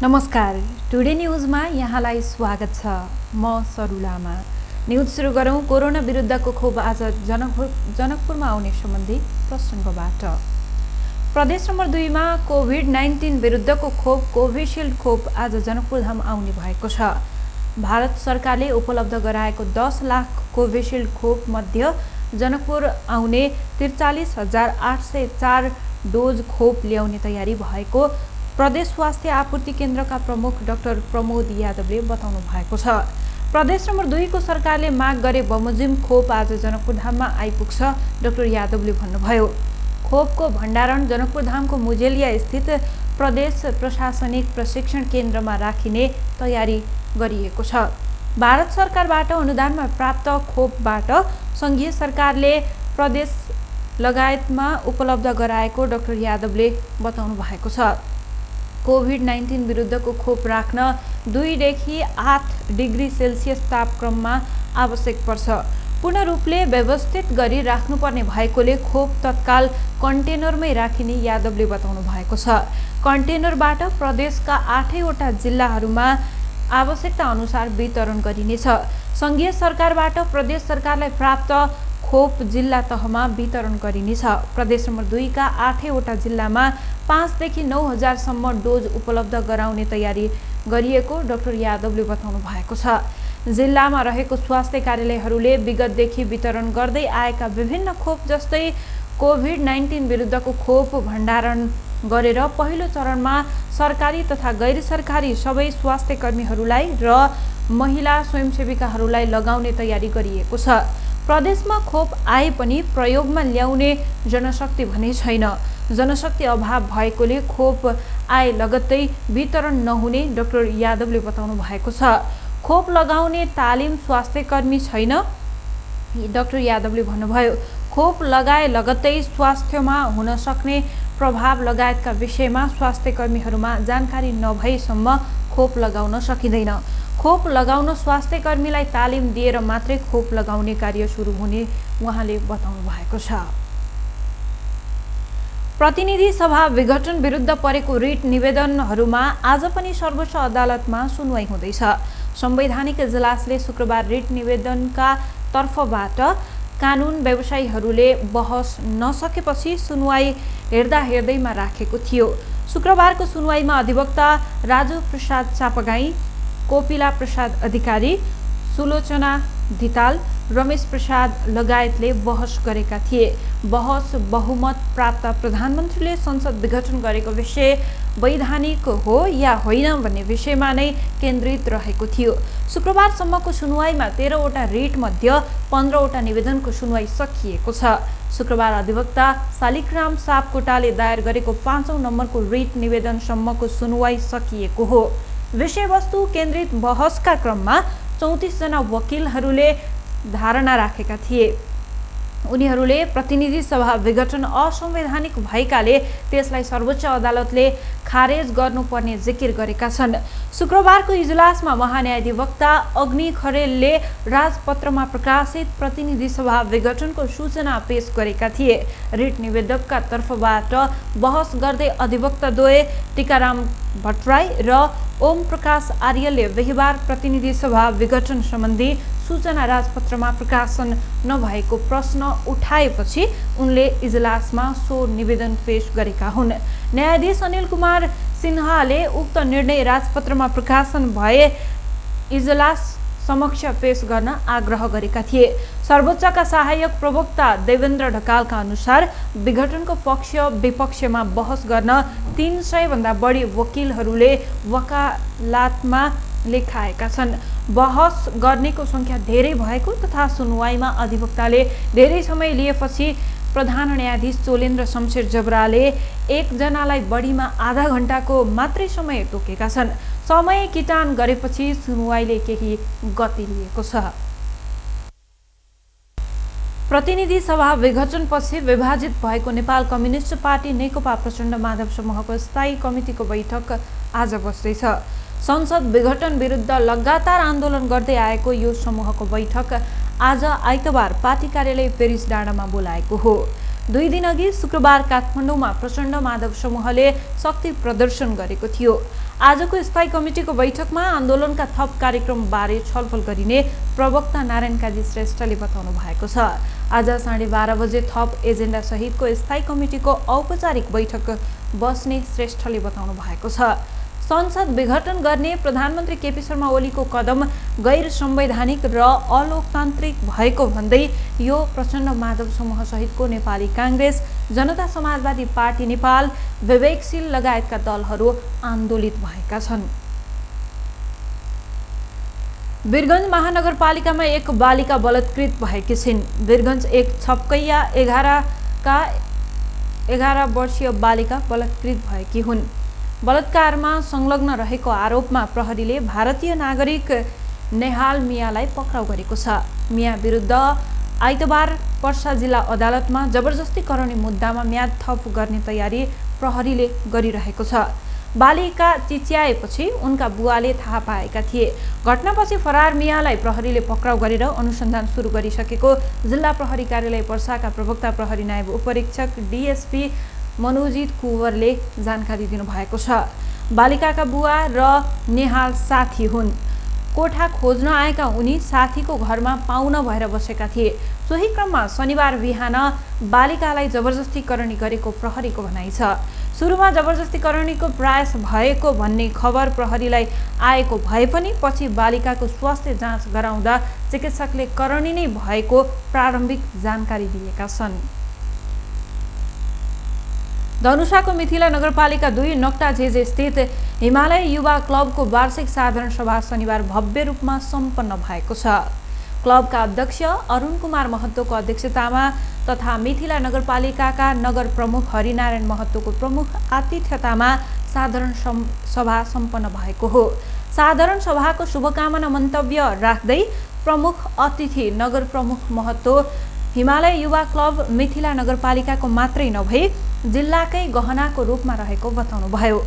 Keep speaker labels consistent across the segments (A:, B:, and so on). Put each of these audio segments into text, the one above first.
A: नमस्कार, टुडे न्यूजमा यहाँलाई स्वागत छ। म सरुलामा। न्यूज सुरु गरौं कोरोना विरुद्धको खोप आज जनकपुरमा आउने सम्बन्धी प्रसङ्गबाट। प्रदेश नम्बर 2 मा कोभिड-19 विरुद्धको खोप कोभिशिल्ड खोप आज जनकपुर धाम आउने भएको छ। भारत सरकारले उपलब्ध गराएको 10 लाख कोभिशिल्ड खोप मध्ये जनकपुर आउने 43,804 डोज खोप ल्याउने तयारी भएको प्रदेश स्वास्थ्य आपूर्ति केन्द्रका प्रमुख डाक्टर प्रमोद यादवले बताउनु भएको छ। प्रदेश नम्बर 2 को सरकारले माग गरे बमोजिम खोप आज जनकपुर धाममा आइपुग्छ, डाक्टर यादवले भन्नुभयो। खोपको भण्डारण जनकपुर धामको मुजेलिया स्थित प्रदेश प्रशासनिक प्रशिक्षण केन्द्रमा राखिने तयारी गरिएको छ। भारत सरकारबाट अनुदानमा प्राप्त खोपबाट संघीय सरकारले प्रदेश लगायतमा उपलब्ध गराएको डाक्टर यादवले बताउनु भएको छ। कोभिड-19 विरुद्धको खोप राख्न 2 देखि 8 डिग्री सेल्सियस तापक्रममा आवश्यक पर्छ। पूर्ण रूपले व्यवस्थित गरी राख्नुपर्ने भएकोले खोप तत्काल कन्टेनरमै राखिने यादवले बताउनु भएको छ। कन्टेनरबाट प्रदेशका 8वटा जिल्लाहरूमा आवश्यकता अनुसार वितरण गरिनेछ। संघीय सरकारबाट प्रदेश सरकारलाई प्राप्त खोप जिल्ला तहमा वितरण गरिनेछ। प्रदेश नम्बर 2 का 8वटा जिल्लामा 5 देखि 9 हजार सम्म डोज उपलब्ध गराउने तयारी गरिएको डाक्टर यादवले बताउनु भएको छ। जिल्लामा रहेको स्वास्थ्य कार्यालयहरूले विगतदेखि वितरण गर्दै आएका विभिन्न खोप जस्तै कोभिड-19 विरुद्धको खोप भण्डारण गरेर पहिलो चरणमा सरकारी तथा गैर सरकारी सबै स्वास्थ्य कर्मीहरूलाई र महिला स्वयंसेविकाहरूलाई लगाउने तयारी गरिएको छ। प्रदेशमा खोप आए पनि प्रयोगमा ल्याउने जनशक्ति भने छैन। जनशक्ति अभाव भएकोले खोप आए लगत्तै वितरण नहुने डाक्टर यादवले बताउनु भएको छ। खोप लगाउने तालिम स्वास्थ्य कर्मी छैन, डाक्टर यादवले भन्नुभयो। खोप लगाए लगत्तै स्वास्थ्यमा हुन सक्ने प्रभाव लगायतका विषयमा स्वास्थ्य कर्मीहरूमा जानकारी नभएसम्म खोप लगाउन सकिँदैन। खोप लगाउन स्वास्थ्य कर्मीलाई तालिम दिएर मात्रै खोप लगाउने कार्य सुरु हुने उहाँले बताउनु भएको छ। प्रतिनिधि सभा विघटन विरुद्ध परेको रिट निवेदनहरूमा आज पनि सर्वोच्च अदालतमा सुनवाई हुँदैछ। संवैधानिक इजलासले शुक्रबार रिट निवेदनका तर्फबाट कानुन व्यवसायीहरूले बहस नसकेपछि सुनवाई हेर्दैमा राखेको थियो। शुक्रबारको सुनवाईमा अधिवक्ता राजु प्रसाद चापागाई, कोपिला प्रसाद अधिकारी, सुलोचना धिताल, रमेश प्रसाद लगायतले बहस गरेका थिए। बहस बहुमत प्राप्त प्रधानमन्त्रीले संसद विघटन गरेको विषय वैधानिक हो या होइन भन्ने विषयमा नै केन्द्रित रहेको थियो। शुक्रबारसम्मको सुनवाईमा 13वटा रिट मध्ये 15वटा निवेदनको सुनवाई सकिएको छ। शुक्रबार अधिवक्ता शालिग्राम सापकोटाले दायर गरेको 5औं नम्बरको रिट निवेदनसम्मको सुनवाई सकिएको हो। विषयवस्तु केन्द्रित बहसका क्रममा 34 जना वकिलहरूले धारणा राखेका थिए। उनीहरूले प्रतिनिधि सभा विघटन असंवैधानिक भएकाले त्यसलाई सर्वोच्च अदालतले खारेज गर्नुपर्ने जिकिर गरेका छन्। शुक्रबारको इजलासमा महान्यायाधिवक्ता अग्नि खरेलले राजपत्रमा प्रकाशित प्रतिनिधि सभा विघटनको सूचना पेश गरेका थिए। रिट निवेदकका तर्फबाट बहस गर्दै अधिवक्ता द्वय टीकाराम भट्टराई र ओम प्रकाश आर्यले बिहीबार प्रतिनिधि सभा विघटन सम्बन्धी सूचना राजपत्रमा प्रकाशन नभएको प्रश्न उठाएपछि उनले इजलासमा सो निवेदन पेश गरेका हुन्। न्यायाधीश अनिल कुमार सिन्हाले उक्त निर्णय राजपत्रमा प्रकाशन भए इजलास समक्ष पेश गर्न आग्रह गरेका थिए। सर्वोच्चका सहायक प्रवक्ता देवेन्द्र ढकालका अनुसार विघटनको पक्ष विपक्षमा बहस गर्न 300 भन्दा बढी वकिलहरूले वकालतमा लेखाएका छन्। बहस गर्नेको संख्या धेरै भएको तथा सुनवाईमा अधिवक्ताले धेरै समय लिएपछि प्रधान न्यायाधीश चोलेन्द्र शमशेर जबराले एकजनालाई बढीमा आधा घण्टाको मात्रै समय तोकेका छन्। समय किटान गरेपछि सुनवाईले केही गति लिएको छ। प्रतिनिधि सभा विघटनपछि विभाजित भएको नेपाल कम्युनिस्ट पार्टी नेकपा प्रचण्ड माधव समूहको स्थायी कमिटिको बैठक आज बस्दैछ। संसद विघटन विरुद्ध लगातार आन्दोलन गर्दै आएको यो समूहको बैठक आज आइतबार पार्टी कार्यालय पेरिस डाँडामा बोलाएको हो। 2 दिनअघि शुक्रबार काठमाडौँमा प्रचण्ड माधव समूहले शक्ति प्रदर्शन गरेको थियो। आजको स्थायी कमिटीको बैठकमा आन्दोलनका थप कार्यक्रमबारे छलफल गरिने प्रवक्ता नारायण काजी श्रेष्ठले बताउनु भएको छ। आज 12:30 बजे थप एजेन्डा सहितको स्थायी कमिटीको औपचारिक बैठक बस्ने श्रेष्ठले बताउनु भएको छ। संसद विघटन गर्ने प्रधानमन्त्री केपी शर्मा ओलीको कदम गैर संवैधानिक र अलोकतान्त्रिक भएको भन्दै यो प्रचण्ड माधव समूह सहितको नेपाली कांग्रेस, जनता समाजवादी पार्टी नेपाल, विवेकशील लगायतका दलहरू आन्दोलित भएका छन्। वीरगञ्ज महानगरपालिकामा एक बालिका बलात्कृत भएकी छिन्। वीरगञ्ज एक छपकैया 11 वर्षीय बालिका बलात्कृत भएकी हुन्। बलात्कारमा संलग्न रहेको आरोपमा प्रहरीले भारतीय नागरिक नेहाल मियालाई पक्राउ गरेको छ। मिया विरुद्ध आइतबार पर्सा जिल्ला अदालतमा जबरजस्ती कराउने मुद्दामा म्याद थप गर्ने तयारी प्रहरीले गरिरहेको छ। बालिका चिच्याएपछि उनका बुवाले थाहा पाएका थिए। घटनापछि फरार मियालाई प्रहरीले पक्राउ गरेर अनुसन्धान सुरु गरिसकेको जिल्ला प्रहरी कार्यालय पर्साका प्रवक्ता प्रहरी नायब उपरीक्षक डीएसपी मनोजित कुँवरले जानकारी दिनुभएको छ। बालिकाका बुवा र नेहाल साथी हुन्। कोठा खोज्न आएका उनी साथीको घरमा पाहुना भएर बसेका थिए। सोही क्रममा शनिबार बिहान बालिकालाई जबरजस्ती करणी गरेको प्रहरीको भनाइ छ। सुरुमा जबरजस्ती करणीको प्रयास भएको भन्ने खबर प्रहरीलाई आएको भए पनि पछि बालिकाको स्वास्थ्य जाँच गराउँदा चिकित्सकले करणी नै भएको प्रारम्भिक जानकारी दिएका छन्। धनुषाको मिथिला नगरपालिका 2 नक्टाझेज स्थित हिमालय युवा क्लबको वार्षिक साधारण सभा शनिबार भव्य रूपमा सम्पन्न भएको छ। क्लबका अध्यक्ष अरुण कुमार महतोको अध्यक्षतामा तथा मिथिला नगरपालिकाका नगर प्रमुख हरिनारायण महतोको प्रमुख आतिथ्यतामा साधारण सभा सम्पन्न भएको हो। साधारण सभाको शुभकामना मन्तव्य राख्दै प्रमुख अतिथि नगर प्रमुख महतो हिमालय युवा क्लब मिथिला नगरपालिकाको मात्रै नभई जिल्लाकै गहनाको रूपमा रहेको बताउनुभयो।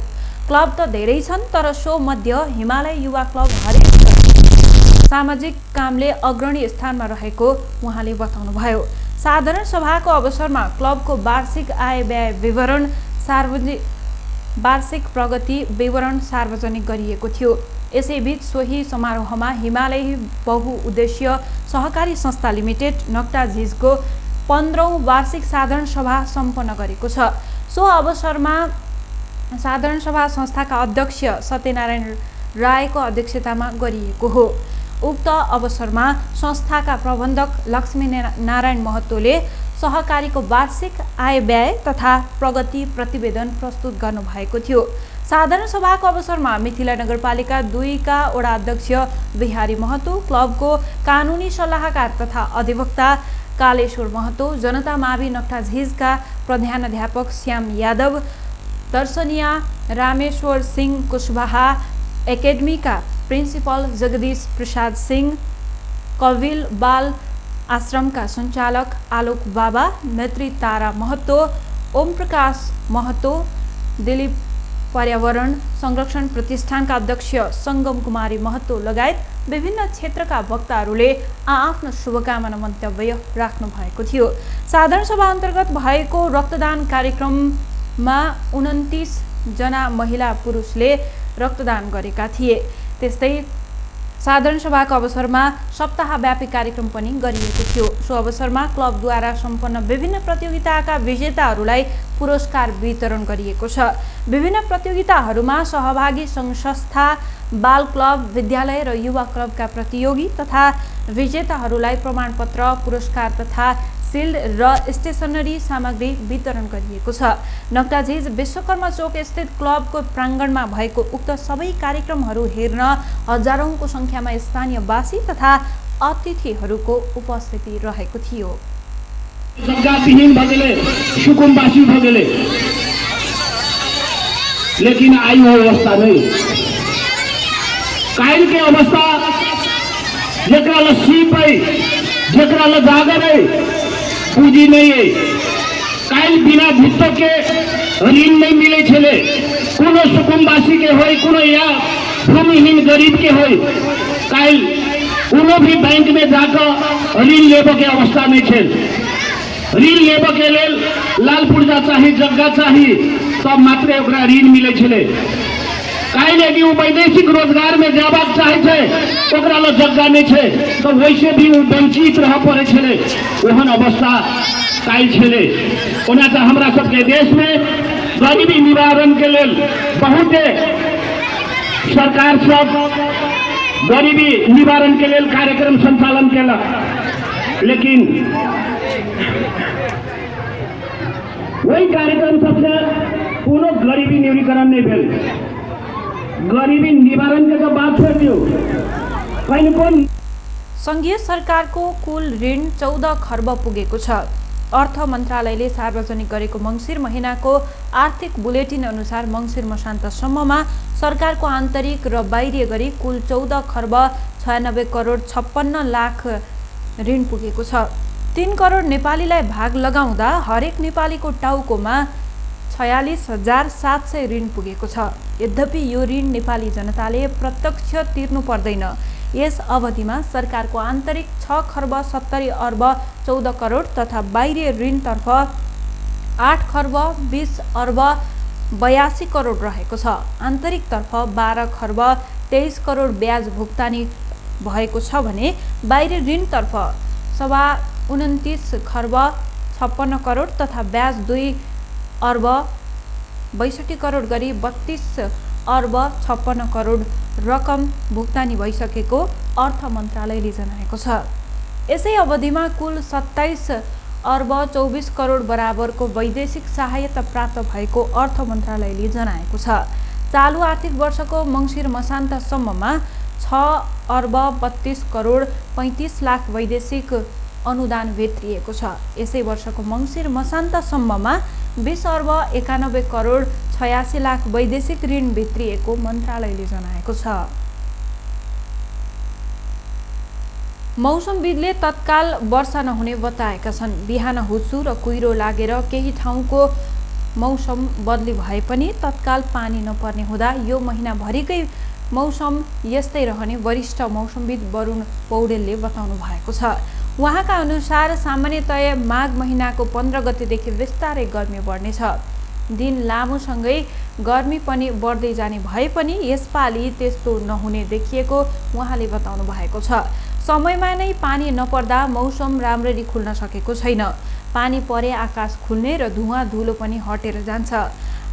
A: क्लब त धेरै छन् तर सो मध्ये हिमालय युवा क्लब हरेक सामाजिक कामले अग्रणी स्थानमा रहेको उहाँले बताउनुभयो। साधारण सभाको अवसरमा क्लबको वार्षिक आय व्यय विवरण वार्षिक प्रगति विवरण सार्वजनिक गरिएको थियो। यसैबीच सोही समारोहमा हिमालय बहुउद्देश्य सहकारी संस्था लिमिटेड नक्टाझिजको 15औं वार्षिक साधारण सभा सम्पन्न गरेको छ। सो अवसरमा साधारण सभा संस्थाका अध्यक्ष सत्यनारायण रायको अध्यक्षतामा गरिएको हो। उक्त अवसरमा संस्थाका प्रबन्धक लक्ष्मी नारायण महतोले सहकारीको वार्षिक आय व्यय तथा प्रगति प्रतिवेदन प्रस्तुत गर्नुभएको थियो। साधारण सभाको अवसरमा मिथिला नगरपालिका 2 का वडा अध्यक्ष बिहारी महतो, क्लबको कानुनी सल्लाहकार तथा अधिवक्ता कालेश्वर महतो, जनता मावि नक्टाझिजका प्रधानाध्यापक श्याम यादव, दर्शनीय रामेश्वर सिंह कुशवाहा, एकेडमीका प्रिन्सिपल जगदीश प्रसाद सिंह, कविल बाल आश्रमका सञ्चालक आलोक बाबा, नेत्री तारा महतो, ओम प्रकाश महतो, दिलीप पर्यावरण संरक्षण प्रतिष्ठानका अध्यक्ष सङ्गम कुमारी महतो लगायत विभिन्न क्षेत्रका वक्ताहरूले आआफ्नो शुभकामना मन्तव्य राख्नु भएको थियो। साधारण सभा अन्तर्गत भएको रक्तदान कार्यक्रममा 29 जना महिला पुरुषले रक्तदान गरेका थिए। त्यस्तै साधारण सभाको अवसरमा सप्ताहव्यापी कार्यक्रम पनि गरिएको थियो। सो अवसरमा क्लबद्वारा सम्पन्न विभिन्न प्रतियोगिताका विजेताहरूलाई पुरस्कार वितरण गरिएको छ। विभिन्न प्रतियोगिताहरूमा सहभागी सङ्घ संस्था, बाल क्लब, विद्यालय र युवा क्लबका प्रतियोगी तथा विजेताहरूलाई प्रमाणपत्र, पुरस्कार तथा सिल्ड र स्टेसनरी सामग्री वितरण गरिएको छ। नक्टाझिज विश्वकर्मा चोक स्थित क्लबको प्राङ्गणमा भएको उक्त सबै कार्यक्रमहरू हेर्न हजारौंको सङ्ख्यामा स्थानीयवासी तथा अतिथिहरूको उपस्थिति रहेको थियो।
B: सुकुम्बासी भ गेले लेकिन आयु अवस्था नहीं कायल के अवस्था जेकरा ल सीप है, जेकरा ल जागर है, पूंजी नहीं है। कायल बिना भित्त के ऋण नहीं मिले छले। कोनो सुकुम्बासी के होय, कोनो या भूमिहीन गरीब के होय, कायल कोनो भी बैंक में जाकर ऋण लेबो के अवस्था नहीं छे। ऋण लेबऽ के लेल लाल पुर्जा चाही, जगह चाही, तब मात्र ओकरा ऋण मिलै छलै। काहे कि वो वैदेशिक रोजगार में जाबाक चाहे छै, ओकरा लग जगह नहीं छै, तो वैसे भी वो वंचित रह पड़े छलै। ओहन अवस्था काल छलै। ओना तऽ हमरा सबके देश में गरीबी निवारण के लेल बहुते सरकार सब गरीबी निवारण के लेल कार्यक्रम संचालन केलक, लेकिन वही कार्यक्रम सबसे कोनो गरीबी न्यूनीकरण नहीं भेल। गरीबी निवारण के तो बात छोड़ दियो, कहीं कोन
A: संघीय सरकारको कुल ऋण 14 खर्ब पुगेको छ। अर्थ मन्त्रालयले सार्वजनिक गरेको मङ्सिर महिनाको आर्थिक बुलेटिन अनुसार मङ्सिर मसान्तसम्ममा सरकारको आन्तरिक र बाहिरी गरी कुल 14 खर्ब 96 करोड 56 लाख ऋण पुगेको छ। 3 करोड नेपालीलाई भाग लगाउँदा हरेक नेपालीको टाउकोमा 46,700 ऋण पुगेको छ। यद्यपि यो ऋण नेपाली जनताले प्रत्यक्ष तिर्नु पर्दैन। यस अवधिमा सरकारको आन्तरिक 6 खर्ब 70 अर्ब 14 करोड तथा बाहिरी ऋणतर्फ 8 खर्ब 20 अर्ब 82 करोड रहेको छ। आन्तरिकतर्फ 12 खर्ब 23 करोड ब्याज भुक्तानी भएको छ भने बाहिरी ऋणतर्फ 29 खर्ब 56 करोड तथा ब्याज 2 अर्ब 62 करोड गरी 32 अर्ब 56 करोड रकम भुक्तानी भइसकेको अर्थ मन्त्रालयले जनाएको छ। यसै अवधिमा कुल 27 अर्ब 24 करोड बराबरको वैदेशिक सहायता प्राप्त भएको अर्थ मन्त्रालयले जनाएको छ। चालु आर्थिक वर्षको मङ्सिर मसान्तसम्ममा 6 अर्ब 32 करोड 35 लाख वैदेशिक अनुदान भित्रिएको छ। यसै वर्षको मङ्सिर मसान्तसम्ममा 20 अर्ब 91 करोड 86 लाख वैदेशिक ऋण भित्रिएको मन्त्रालयले जनाएको छ। मौसमविदले तत्काल वर्षा नहुने बताएका छन्। बिहान हुस्सु र कुहिरो लागेर केही ठाउँको मौसम बदली भए पनि तत्काल पानी नपर्ने हुँदा यो महिनाभरिकै मौसम यस्तै रहने वरिष्ठ मौसमविद वरुण पौडेलले बताउनु भएको छ। उहाँका अनुसार सामान्यतया माघ महिनाको 15 गतेदेखि बिस्तारै गर्मी बढ्नेछ। दिन लामोसँगै गर्मी पनि बढ्दै जाने भए पनि यसपालि त्यस्तो नहुने देखिएको उहाँले बताउनु भएको छ। समयमा नै पानी नपर्दा मौसम राम्ररी खुल्न सकेको छैन। पानी परे आकाश खुल्ने र धुवा धुलो पनि हटेर जान्छ।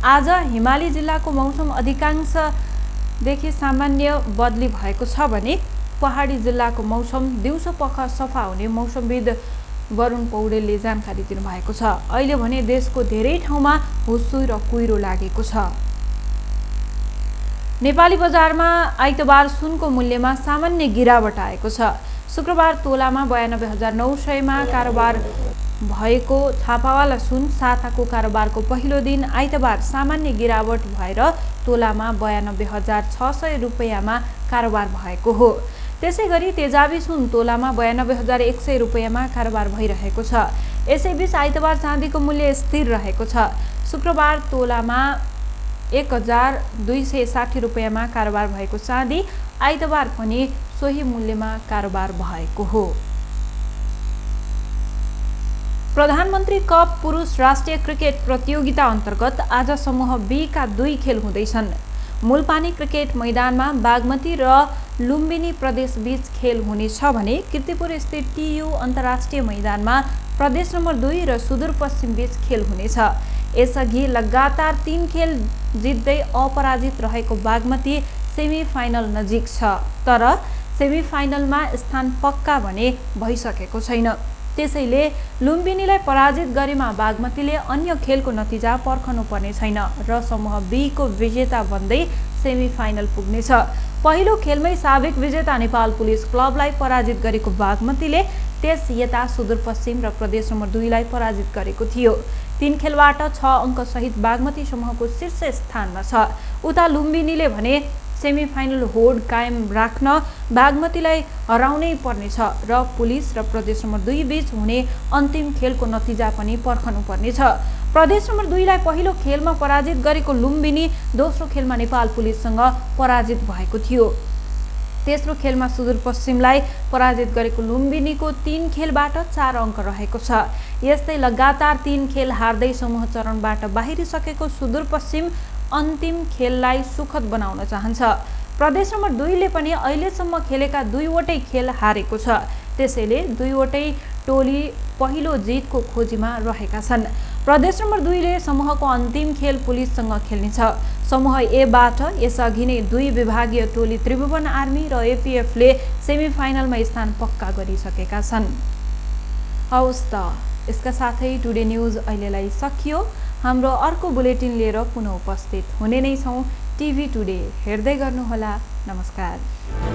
A: आज हिमाली जिल्लाको मौसम अधिकांशदेखि सामान्य बदली भएको छ भने पहाडी जिल्लाको मौसम दिउँसो पख सफा हुने मौसमविद वरुण पौडेलले जानकारी दिनुभएको छ। अहिले भने देशको धेरै ठाउँमा हुस्सु र कुहिरो लागेको छ। नेपाली बजारमा आइतबार सुनको मूल्यमा सामान्य गिरावट आएको छ। शुक्रबार तोलामा 92,900 मा कारोबार भएको छापावाला सुन साताको कारोबारको पहिलो दिन आइतबार सामान्य गिरावट भएर तोलामा 92,600 रुपैयाँमा कारोबार भएको हो। त्यसैगरी तेजाबी सुन तोलामा 92,100 रुपैयाँमा कारोबार भइरहेको छ। यसैबीच आइतबार चाँदीको मूल्य स्थिर रहेको छ। शुक्रबार तोलामा 1,260 रुपैयाँमा कारोबार भएको चाँदी आइतबार पनि सोही मूल्यमा कारोबार भएको हो। प्रधानमन्त्री कप पुरुष राष्ट्रिय क्रिकेट प्रतियोगिता अन्तर्गत आज समूह बी का 2 खेल हुँदैछन्। मूलपानी क्रिकेट मैदानमा बागमती र लुम्बिनी प्रदेश बीच खेल हुनेछ भने कीर्तिपुर स्थित टियु अन्तर्राष्ट्रिय मैदानमा प्रदेश नम्बर 2 र सुदूरपश्चिम बीच खेल हुनेछ। यसअघि लगातार 3 खेल जित्दै अपराजित रहेको बागमती सेमी फाइनल नजिक छ, तर सेमी फाइनलमा स्थान पक्का भने भइसकेको छैन। त्यसैले लुम्बिनीलाई पराजित गरेमा बागमतीले अन्य खेलको नतिजा पर्खनु पर्ने छैन र समूह बी को विजेता बन्दै सेमी फाइनल पुग्नेछ। पहिलो खेलमै साबिक विजेता नेपाल पुलिस क्लबलाई पराजित गरेको बागमतीले त्यस यता सुदूरपश्चिम र प्रदेश नम्बर 2 लाई पराजित गरेको थियो। 3 खेलबाट 6 अङ्क सहित बागमती समूहको शीर्ष स्थानमा छ। उता लुम्बिनीले भने सेमी फाइनल होड कायम राख्न बागमतीलाई हराउनै पर्नेछ र पुलिस र प्रदेश नम्बर 2 बीच हुने अन्तिम खेलको नतिजा पनि पर्खनु पर्नेछ। प्रदेश नम्बर 2 लाई पहिलो खेलमा पराजित गरेको लुम्बिनी दोस्रो खेलमा नेपाल पुलिससँग पराजित भएको थियो। तेस्रो खेलमा सुदूरपश्चिमलाई पराजित गरेको लुम्बिनीको 3 खेलबाट 4 अङ्क रहेको छ। यस्तै लगातार 3 खेल हार्दै समूह चरणबाट बाहिरिसकेको सुदूरपश्चिम अन्तिम खेललाई सुखद बनाउन चाहन्छ। प्रदेश नम्बर 2ले पनि अहिलेसम्म खेलेका 2वटै खेल हारेको छ। त्यसैले 2वटै टोली पहिलो जितको खोजीमा रहेका छन्। प्रदेश नम्बर 2ले समूहको अन्तिम खेल पुलिससँग खेल्नेछ। समूह एबाट यसअघि नै 2 विभागीय टोली त्रिभुवन आर्मी र एपीएफले सेमिफाइनलमा स्थान पक्का गरिसकेका छन्। हवस् त, यसका साथै टुडे न्युज अहिलेलाई सकियो। हाम्रो अर्को बुलेटिन लिएर पुनः उपस्थित हुने नै छौँ। टिभी टुडे हेर्दै गर्नुहोला। नमस्कार।